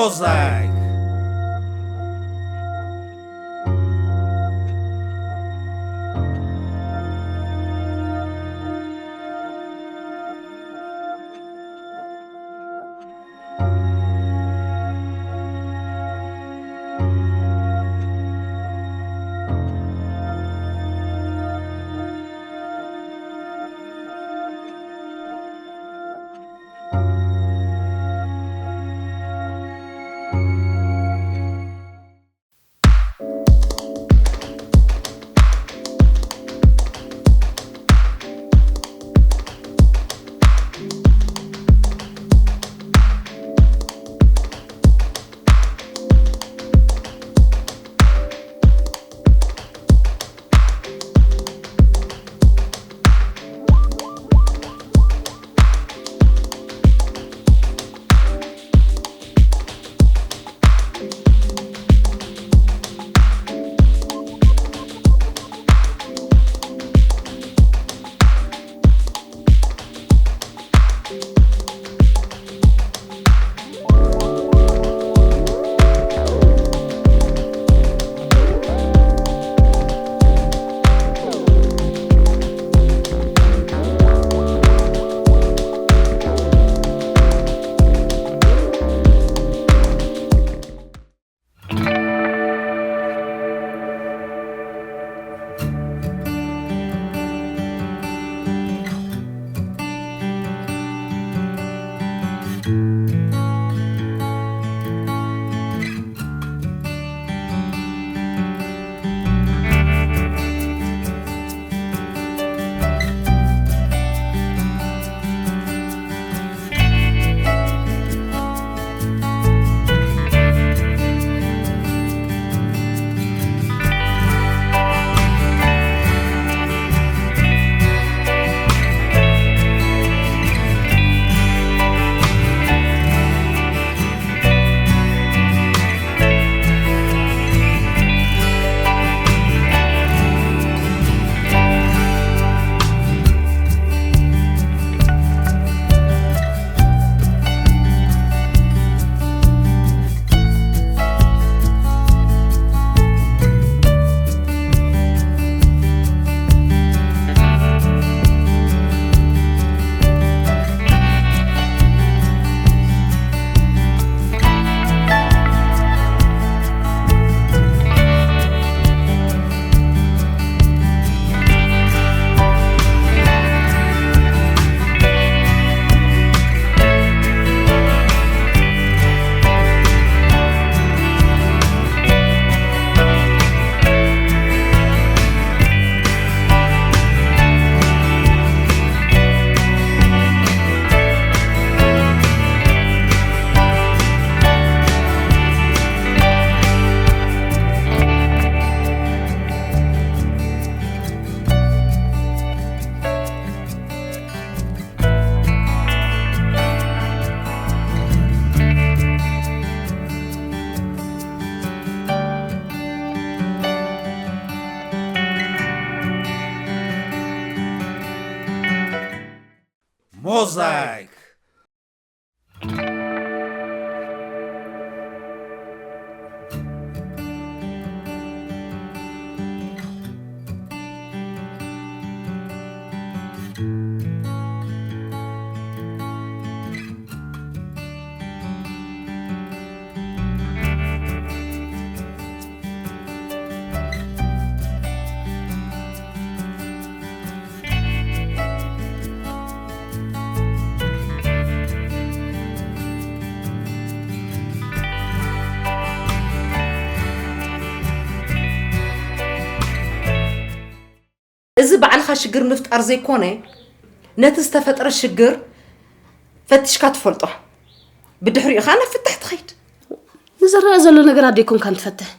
Mosaic. Mosaic. እዚ ባዕልኻ ሽግር ምፍጣር ዘይኮነ፣ ነቲ ዝተፈጥረ ሽግር ፈቲሽካ ትፈልጦ፣ ብድሕሪኡ ኸዓ ናብ ፍታሕ ትኸይድ። ንዝረአ ዘሎ ነገራት ደይኮንካን ትፈትሕ።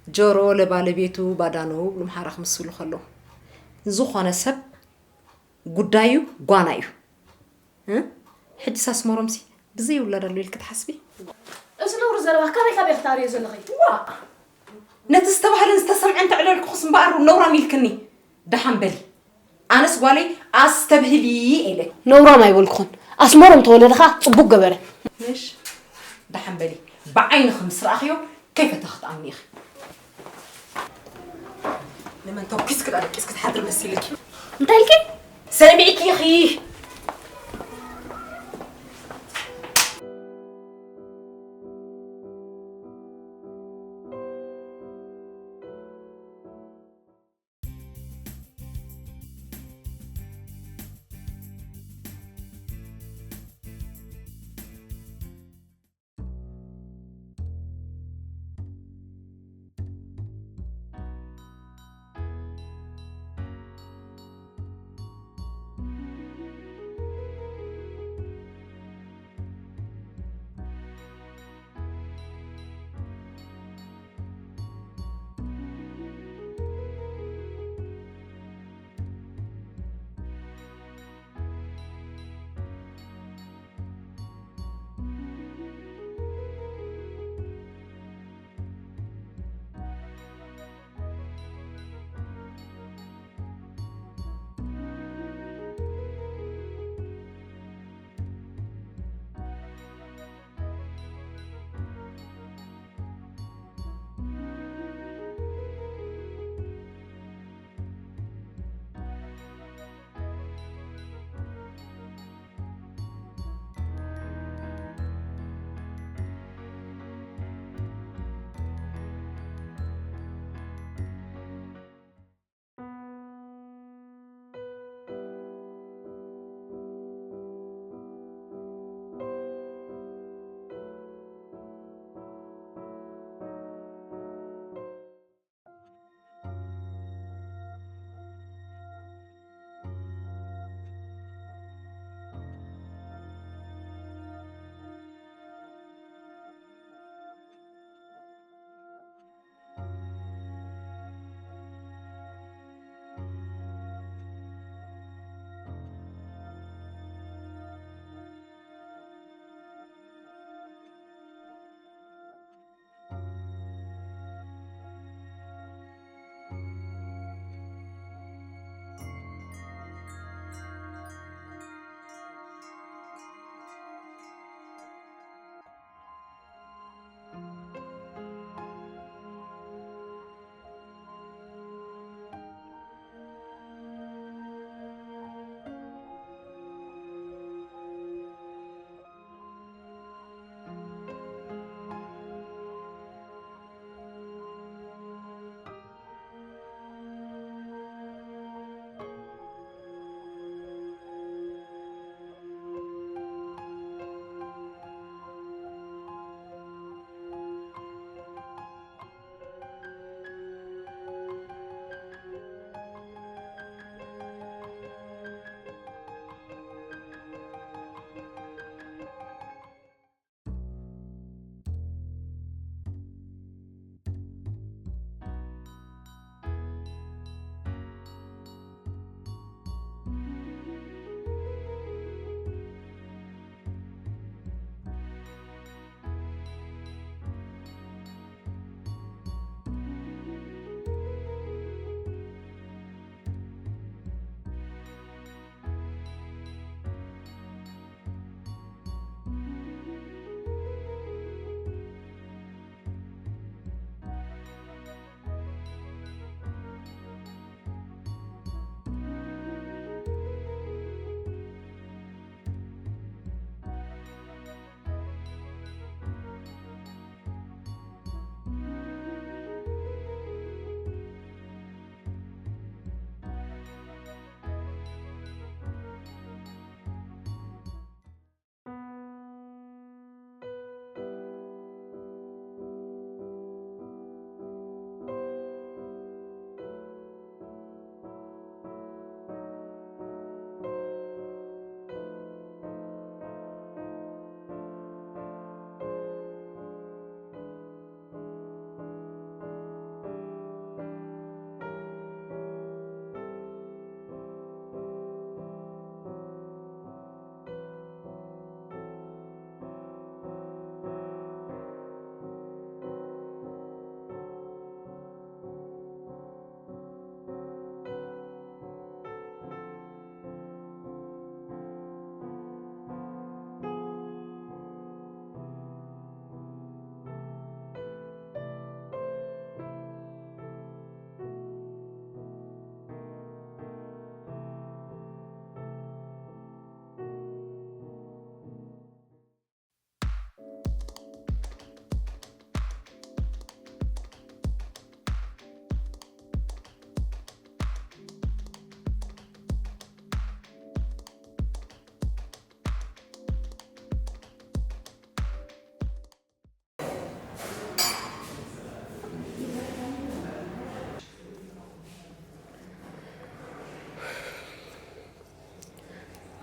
ጆሮ ለባለቤቱ ባዳ ነው ብኣምሓራ ክምስሉ ከለዉ፣ ዝኾነ ሰብ ጉዳዩ ጓና እዩ። እ? ሕጂስ ኣስመሮምሲ ብዘይ ውላድ ኣሎ ኢልኪ ትሓስቢ? እዚ ነውሪ ዘረባ ካበይ ካበይ ክትኣርዮ ዘለኺ? ዋእ! ነቲ ዝተባህለን ዝተሰምዐን ተዕለልኩኽስ እምበኣር ነውራም ኢልክኒ። ደሓን በሊ። ኣነስ ጓለይ ኣስተብህሊ ኢለ። ነውራም ኣይበልኩኽን። ኣስመሮም ተወለደ ኸዓ ጽቡቅ ገበረ። ምሽ ደሓን በሊ። ብዓይንኺ ምስ ረኣኽዮ ከይፈተኺ ክትኣምኒ ኢኺ። ንመን ተኩስኪ ደቂስኪ ትሓድሪ መሲልኪ? እንታይ ኢልኪ? ሰሚዕኪ ኢኺ።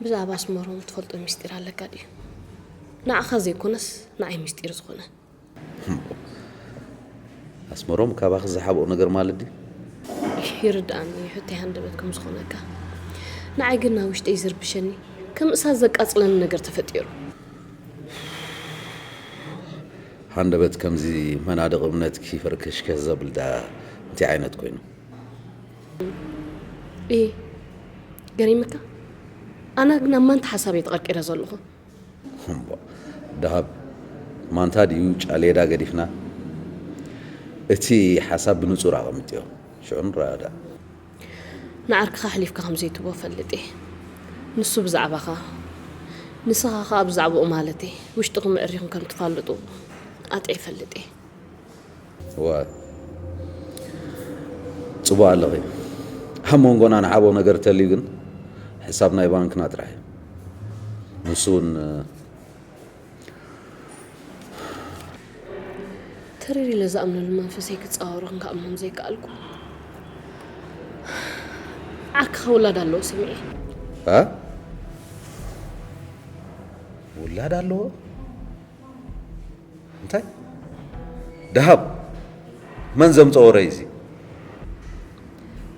ብዛዕባ ኣስመሮም ትፈልጦ ሚስጢር ኣለካ ድዩ? ንዓኻ ዘይኮነስ ንዓይ ሚስጢር ዝኾነ። ኣስመሮም ካባኺ ዝሓብኦ ነገር ማለት ድዩ? ይርድኣኒ ሕቶይ ሃንደበት ከም ዝኾነካ። ንዓይ ግን ናብ ውሽጠይ ዝርብሸኒ፣ ከም እሳት ዘቃጽለኒ ነገር ተፈጢሩ። ሃንደበት ከምዚ መናድቕ እምነትኪ ፈርከሽከሽ ዘብል ደኣ እንታይ ዓይነት ኮይኑ? እ ገሪምካ? ኣነ ግን ኣብ ማንታ ሓሳብ እየ ተቐርቂረ ዘለኹ። እምቦ፣ ደሃብ ማንታ ድዩ ጫሌዳ ገዲፍና? እቲ ሓሳብ ብንጹር ኣቐምጥዮ። ሽዑ ንረዳእ። ንዓርክኻ ኣሕሊፍካ ከም ዘይትቦ ፈልጥ እየ። ንሱ ብዛዕባኻ፣ ንስኻ ኸኣ ብዛዕባኡ ማለተይ፣ ውሽጥኹም ኣዕሪኹም ከም ትፋለጡ ኣጥዒ እፈልጥ እየ። እዋ፣ ጽቡቕ ኣለኺ። ኣብ መንጎና ንሓቦ ነገር ተልዩ ግን፣ ሕሳብ ናይ ባንክና ጥራሕ እዩ። ንሱ እውን፣ ተሪር ኢለ ዝኣምነሉ መንፈሰይ ክጻወሮ ክንከኣምኖም ዘይከኣልኩ። ዓርክኻ ውላድ ኣለዎ ስምዒ። እ? ውላድ ኣለዎ? እንታይ? ደሃብ? መን ዘምጽኦ ወረ እዚ?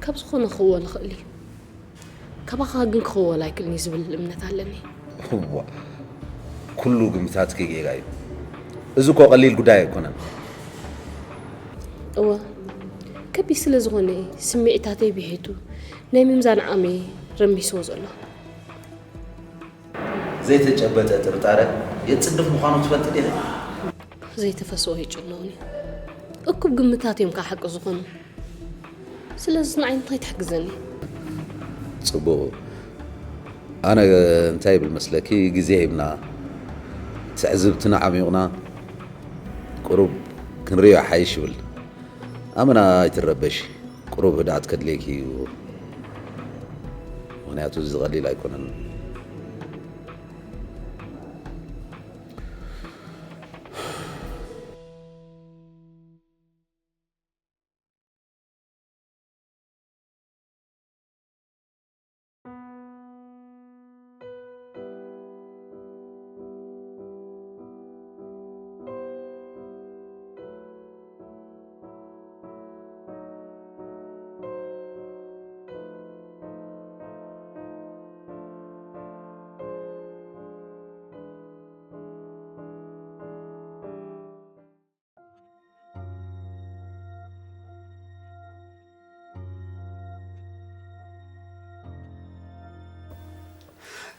ካብ ዝኾነ ክኽወል ይኽእል እዩ። ካባኻ ግን ክኽወል ኣይክእልን እዩ ዝብል እምነት ኣለኒ። እዋ፣ ኩሉ ግምታትኪ ጌጋ እዩ። እዚ እኮ ቀሊል ጉዳይ ኣይኮነን። እወ፣ ከቢድ ስለ ዝኾነ እዩ ስምዒታተይ ብሒቱ ናይ ምምዛን ዓቕመይ ረሚስዎ ዘሎ። ዘይተጨበጠ ጥርጣረ የጽድፍ ምዃኑ ትፈልጢ ዲኺ? ዘይተፈስዎ ይጭነውን እዩ። እኩብ ግምታት እዮም ከዓ ሓቂ ዝኾኑ። ስለዚ ንዓይ እንታይ ትሕግዘኒ? ጽቡቕ። ኣነ እንታይ ይብል መስለኪ፣ ግዜ ሂብና፣ ትዕዝብትና ዓሚቑና፣ ቁሩብ ክንርእዮ ሓይሽ ይብል። ኣመና ኣይትረበሺ። ቁሩብ ህድኣት ከድልየኪ እዩ። ምኽንያቱ እዚ ቀሊል ኣይኮነን።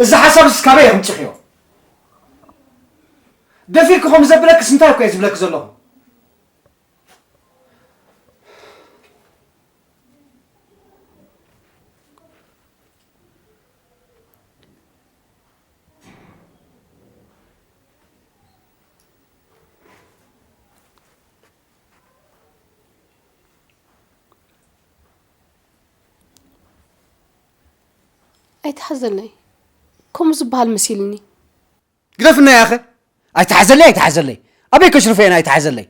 እዚ ሓሳብ እዚ ካበይ ኣምፂኽዮ? ደፊርኪ ከምኡ ዘብለክስ እንታይ እኮ እየ ዝብለኪ ዘለኹ? ኣይትሓዘለይ። ከምኡ ዝበሃል መሲልኒ። ግደፍና ያኸ። ኣይትሓዘለይ፣ ኣይትሓዘለይ። ኣበይ ከሽርፈ እየን ኣይትሓዘለይ።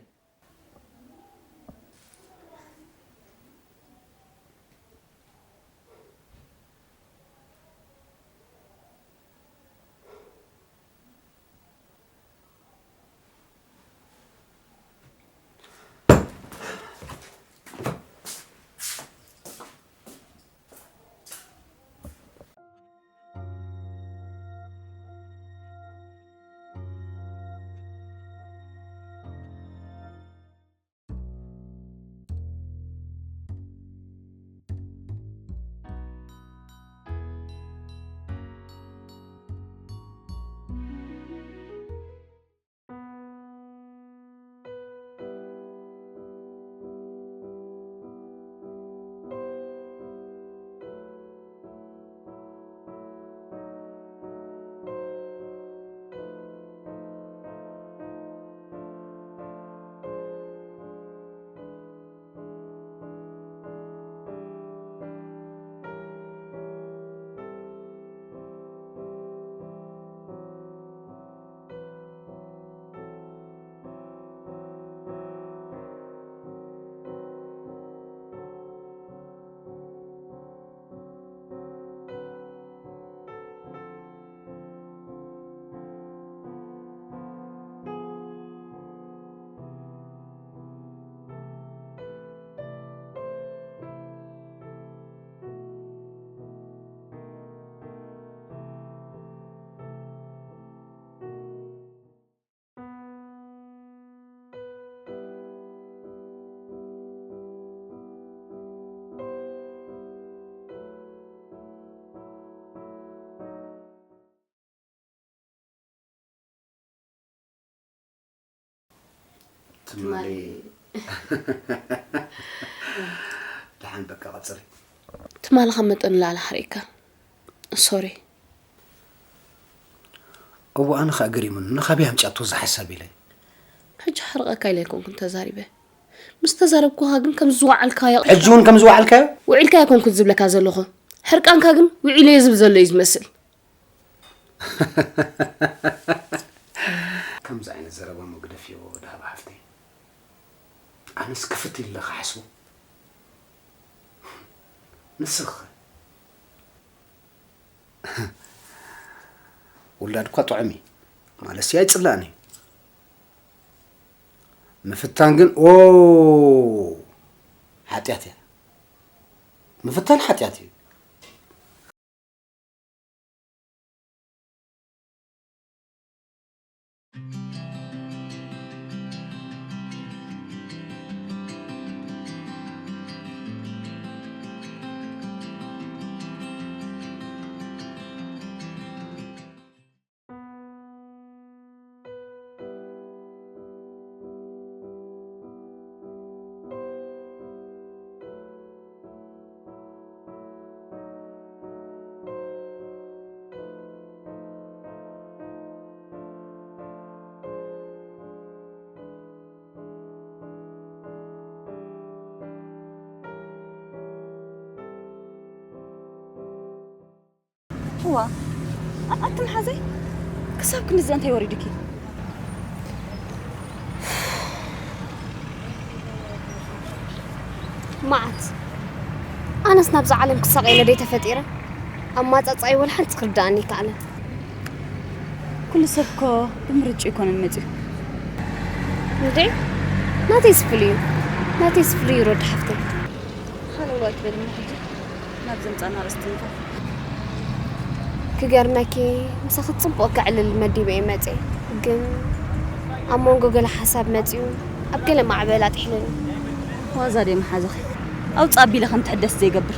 ትማሊ። ደሓን፣ በቃ ቀጽሊ። ትማሊ ካብ መጠን ንላዕሊ ሓሪቕካ። ሶሪ። እዎ፣ ኣነ ኸኣ ገሪሙኒ። ንኻበይ ኣምጺኣቶ እዚ ሓሳብ ኢለ። ሕጂ ሓርቐካ ኢለ ኣይኮንኩን ተዛሪበ። ምስ ተዛረብኩኻ ግን ከም ዝወዓልካዮ ሕጂ እውን ከም ዝወዓልካዮ? ውዒልካ ኣይኮንኩን ዝብለካ ዘለኹ። ሕርቃንካ ግን ውዒለዮ ዝብል ዘሎ እዩ ዝመስል። ከምዚ ዓይነት ዘረባ እሞ ግደፍዮ፣ ደሃባ ሓፍተይ። ኣነስ ክፍት ኢለ ክሓስቦ። ንስኺ ውላድ እኳ ጥዑም እዩ፣ ማለትሲ ኣይጽላእን እዩ። ምፍታን ግን፣ ኦ፣ ሓጢኣት እያ። ምፍታን ሓጢኣት እዩ። እዋ፣ ኣቲ መሓዘይ፣ ክሳብ ክንድዚ እንታይ ወሪዱኪ? መዓት። ኣነስ ናብዛ ዓለም ክሳቐ ኢለ ደይ ተፈጢረ? ኣማጻጽኣይ ወላ ሓንቲ ክርድኣኒ ኣይከኣለን። ኩሉ ሰብ እኮ ብምርጫ ኣይኮነን መጺኡ። እንዴ? ናተይስ ፍሉይ እዩ። ናተይስ ፍሉይ እዩ ሮዳ ሓፍተይ። ሃለውለው ኣይትበልኒ ሕጂ። ናብ ዘምጻና ርእሲ ትንፋ። ክገርመኪ፣ ምሳኺ ጽቡቕ ከዕልል መዲበ እየ መጺአ። ግን ኣብ መንጎ ገለ ሓሳብ መጺኡ ኣብ ገለ ማዕበል ኣጥሒሉኒ። ዋዛ ድየ መሓዛኺ? ኣውጽእ ኣቢለ ከም ትሕደስ ዘይገብር።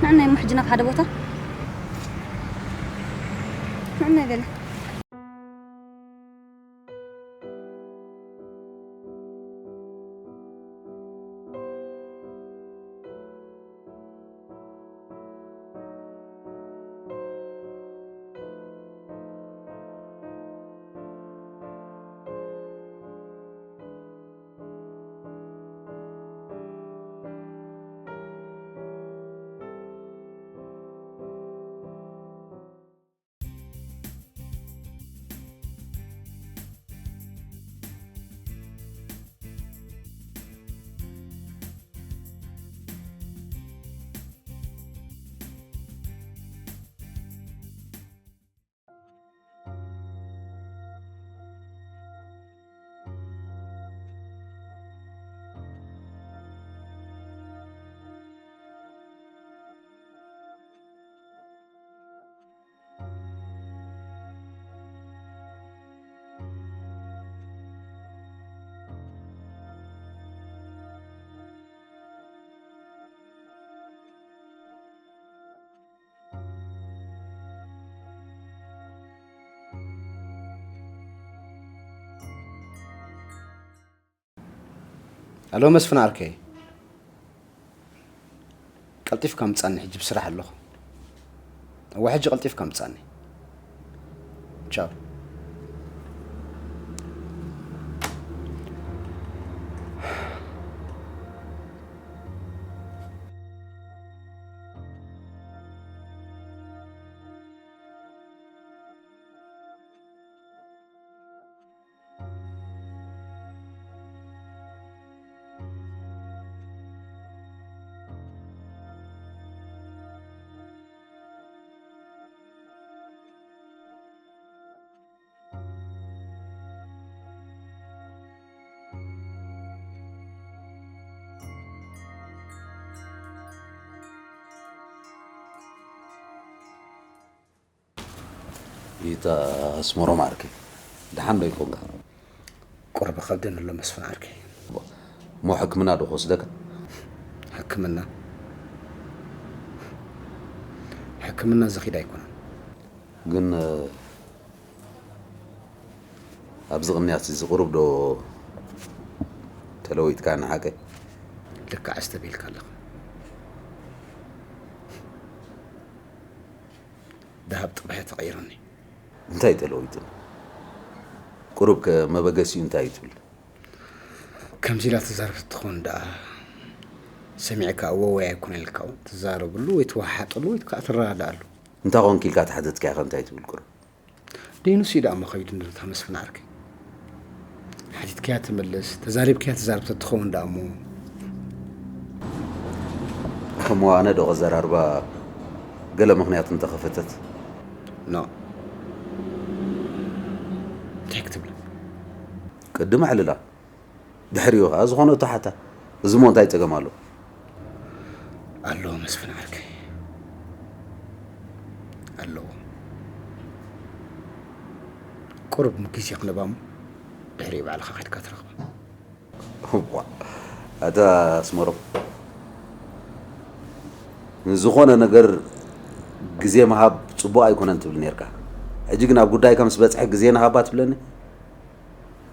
ንዕናይ እሞ ሕጂ ናብ ሓደ ቦታ። ንዕናይ በለ። ኣሎ መስፍን ዓርከይ፣ ቀልጢፍካ ምጻኒ፣ ሕጂ ብስራሕ ኣለኹ። እዋ፣ ሕጂ ቀልጢፍካ ምጻኒ። ቻው። ይታ ኣስመሮም ዓርከይ፣ ደሓን ዶ ይኮንካ? ቁሩብ ከብደኒ ኣሎ መስፍን ዓርከይ። እሞ ሕክምና ዶ ክወስደካ? ሕክምና? ሕክምና ዝኺድ ኣይኮነን። ግን፣ እ፣ ኣብዚ ቅንያት እዚ ቁሩብ ዶ ተለዊጥካ ንሓቀይ። ልክዕ ኣስተብሂልካ ኣለኻ። ደሃብ ጥባሕ ተቐይሩኒ። እንታይ ተለዊጡ? ቁሩብ ከ መበገሲኡ እንታይ እዩ ትብል? ከምዚ ኢላ ትዛረብ ትኸውን ደኣ ሰሚዕካ እወ ወይ ኣይኮነ ኢልካ እውን ትዛረብሉ ወይ ትወሓሓጠሉ ወይ ከዓ ትረዳዳኣሉ። እንታይ ኮንክ ኢልካ ተሓተትካያ ከ እንታይ ትብል ቁሩብ? ደይኑስ እዩ ደኣ እሞ ከይዱ ንታ መስፍን ዓርከይ። ሓቲትካያ ትምልስ፣ ተዛሪብካያ ትዛረብ ተትኸውን ደኣ እሞ። እሞ ኣነ ዶ ከዘራርባ ገለ ምኽንያት እንተኸፈተት? ኖ። እንታይ ክትብላ? ቅድም ኣዕልላ። ድሕሪኡ ኸዓ ዝኾነቶ ሓታ። እዚ እሞ እንታይ ጸገም ኣሎ? ኣለዎ መስፍን ዓርከይ ኣለዎ። ቁሩብ ግዜ ክነባ እሞ ድሕሪኡ ባዕልኻ ከድካ ትረኽባ። እዋ፣ ኣታ ኣስመሮም፣ ንዝኾነ ነገር ግዜ ምሃብ ጽቡቕ ኣይኮነን ትብል ነርካ። ሕጂ ግን ኣብ ጉዳይካ ምስ በጽሐ ግዜ ንሃባ ትብለኒ?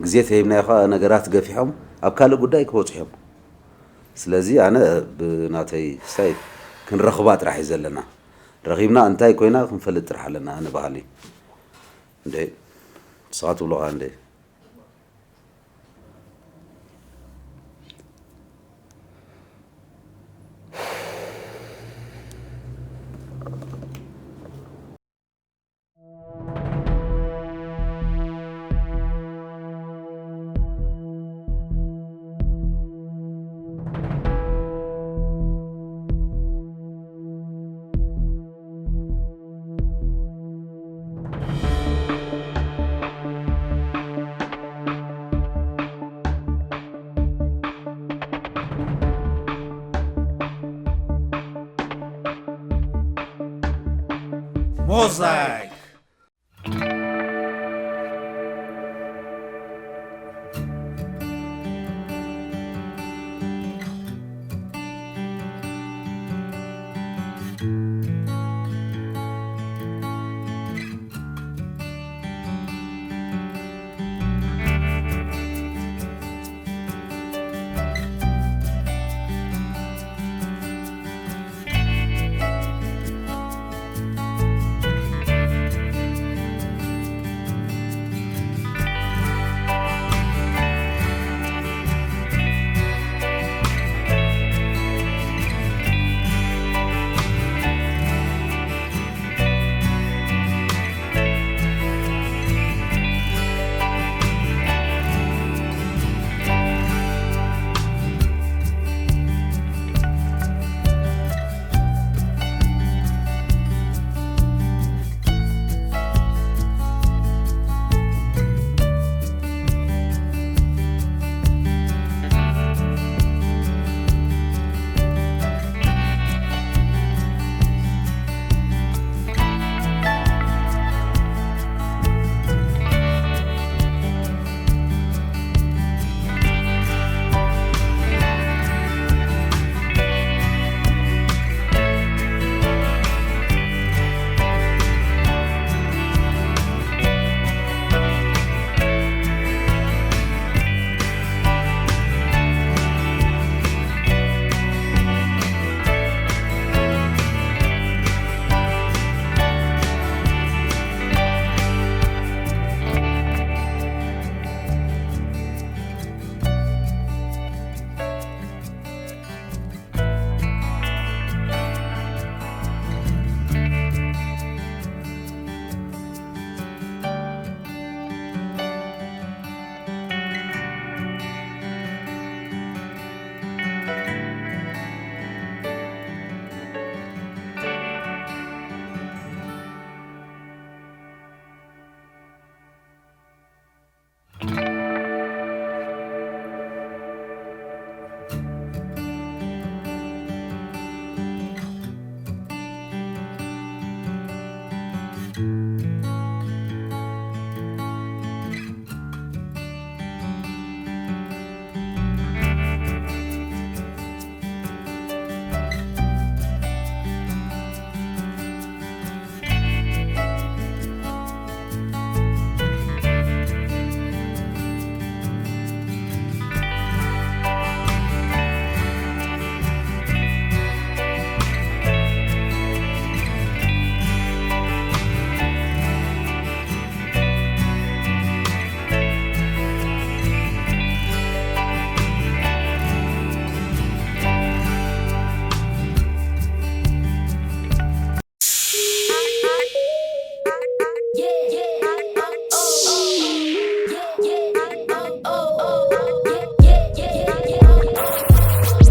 ግዜ ተሂብናዮ ኸኣ ነገራት ገፊሖም ኣብ ካልእ ጉዳይ ክበጽሑ እዮም። ስለዚ ኣነ ብናተይ ስታይል ክንረኽባ ጥራሕ እዩ ዘለና። ረኺብና እንታይ ኮይና ክንፈልጥ ጥራሕ ኣለና ኣነ በሃሊ። እንዴ ንስኻ ትብሎ ኸኣ እንዴ? Mosaic.